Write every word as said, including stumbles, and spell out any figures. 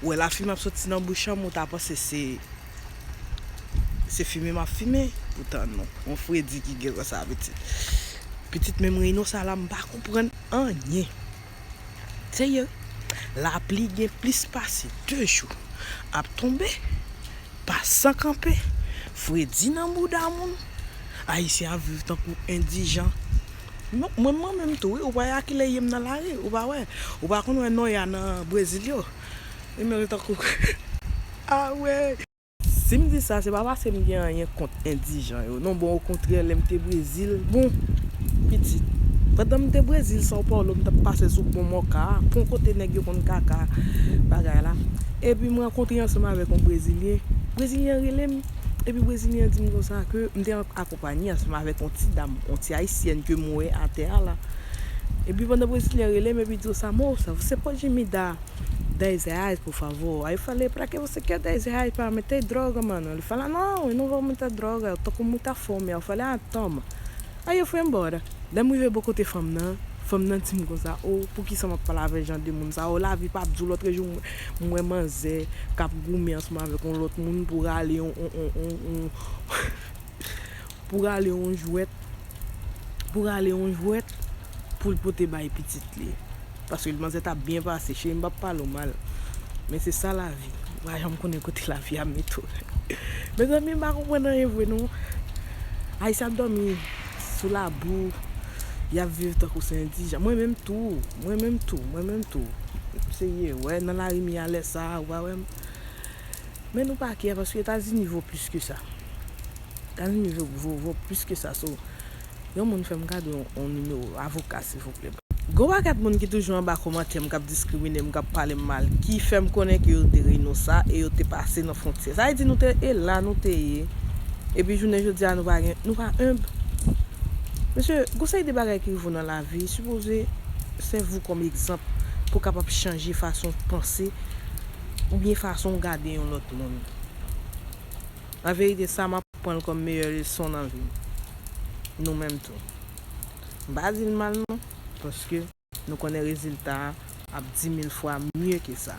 Ou wè lafimen ap soti nan bouch an, ou ta panse se, se fimen m ap fimen. Poutan non. Yon fredi ki gen konsa, pitit. Pitit, menm reyino sa la, m pa konprann anyen. Serye, lapli gen plis pase de jou ap tonbe, pa san kanpe, fredi nan bouda moun. Ayisyen ap viv tankou endijan. Non, mwen, mwen menm tou, wi, ou pa wè a kilè ye m nan lari, ou pa wè. Ou pa konn wè noya nan Brezil yo. Li menm tankou, ah wè. Si m di sa, se pa paske m gen anyen kont endijan yo. Non, bon, okontrè, lè m te Brezil, bon, pitit. Pandan m te Brezil, São Paulo, m t ap pase sou pon Moca, pon kote nèg yo konn kaka, bagay la. Epi m rankontre ansanm avèk yon Brezilyen. Brezilyen an rele m, epi Brezilyen an di m konsa ke m te akonpaye ansanm avèk yon ti dam, yon ti ayisyèn ke m wè atè a la. Epi pandan Brezilyen an rele m, epi di konsa, moça, você pode me dar dez reais, por favor? Aí eu falei, pra que você quer dez reais pra meter droga, mano? Ele fala, não, eu não vou meter droga, eu tô com muita fome. Eu falei, ah, toma. Aí eu fui embora. Lè m rive bò kote fanm nan, fanm nan di m konsa, o, poukisa m ap pale avèk jan de moun sa? O, lavi p ap di w, lòt jou m wè manzè k ap goumen ansanm avèk yon lòt moun pou rale yon, yon, yon, yon, yon pou rale yon jwèt, pou rale yon jwèt pou l pote bay pitit li. Paske manzè t ap byen pase, cheri, m p ap pale w mal. Men se sa lavi. Ou pa janm konnen kote lavi a mete w. Mezanmi, m pa konprann anyen vre non. Ayisyen ap dòmi sou labou, y ap viv tankou se endijan. Mwen menm tou, mwen menm tou, mwen menm tou. Serye, wè, nan lari m ye a lè sa, ou pa wè m. Men nou pa kè, paske Etazini vo plis ke sa. Etazini vo, vo, vo plis ke sa. So, yon moun fè m kado yon, yon nimewo avoka, silvouplè. Gon pakèt moun ki toujou anba kòmantè m, k ap diskrimine m, k ap pale m mal, ki fè m konnen ke yo te reyino sa e yo te pase nan fwontyè. Sa vle di nou te, e la nou te ye. Epi jounen jodi a, nou pa gen, nou pa enb. Mesye, gon seri de bagay ki rive w nan lavi, sipoze sèvi w kòm egzanp pou w kapab chanje fason w panse oubyen fason w gade yon lòt moun. An verite, sa m ap pran l kòm meyè leson nan vi m. Nou menm tou. M pa di l mal non, paske nou konnen rezilta a ap di mil fwa mye ke sa.